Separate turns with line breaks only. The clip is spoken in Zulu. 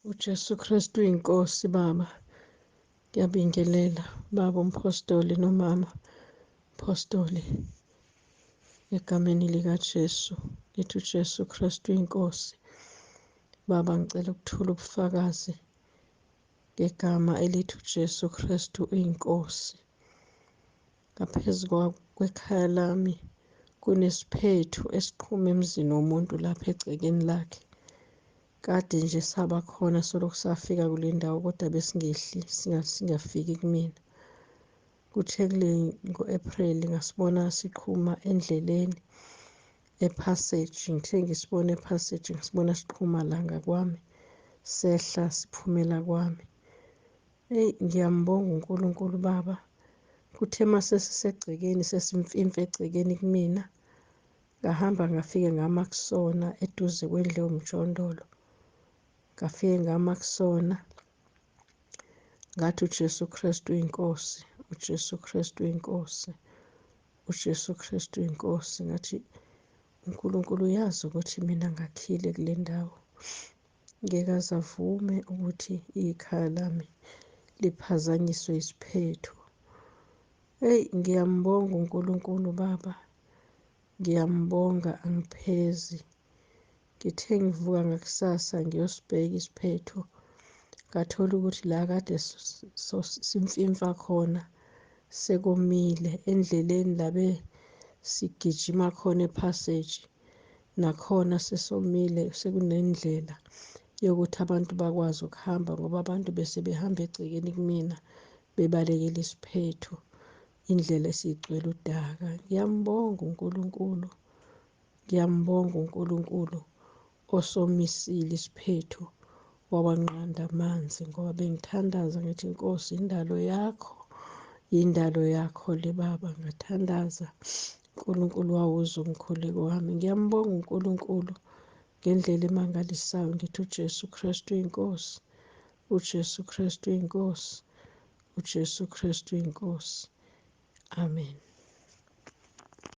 UJesu Kristu inkosi baba. Ngiyabingelela baba umpostoli nomama mpostoli egameni likaJesu. Ngithi uJesu Kristu inkosi. Baba ngicela ukuthula ubufakazi ngegama elithi uJesu Kristu inkosi. Ngaphezu kwekhaya lami kunesiphethu esiqhuma emzini womuntu lapha egcekeni lakhe. Kade nje saba khona solokhu safika kule ndawo kodwa besingehli singafiki kumina. Kuthe kule ngo-April ngasibona siqhuma endleleni epassage. Ngithe ngisibona epassage ngisibona siqhuma la ngakwami, sehla siphumela kwami. Eyi, ngiyambonga uNkulunkulu baba. Kuthe mase sisegcekeni sesimfimfa egcekeni kumina, ngahamba ngafike ngama kusona eduze kwendlu yomjondolo. Ngafike ngama kusona ngathi uJesu Kristu inkosi, uJesu Kristu inkosi, uJesu Kristu inkosi. Ngathi uNkulunkulu uyazi ukuthi mina ngakhile kule ndawo, ngeke aze avume ukuthi ikhaya lami liphazanyiswe isiphethu. Eyi, ngiyambonga uNkulunkulu baba, ngiyambonga angiphezi. Ngithe ngivuka ngakusasa ngiyosibheka isiphethu, ngathola ukuthi la kade simfimfa khona sekomile. Endleleni la besigijima khona epassage nakhona sesomile, sekunendlela yokuthi abantu bakwazi ukuhamba ngoba abantu bese behamba egcekeni kumina bebalekela isiphethu, indlela esiyigcwele udaka. Ngiyambonga uNkulunkulu, ngiyambonga uNkulunkulu osomisile isiphethu wawanqanda amanzi, ngoba bengithandaza ngithi Nkosi, indalo yakho, indalo yakho le baba. Ngathandaza uNkulunkulu wawuzwa umkhuleko wami. Ngiyambonga uNkulunkulu ngendlela emangalisayo. Ngithi uJesu Kristu inkosi, uJesu Kristu inkosi, uJesu Kristu inkosi. Amen.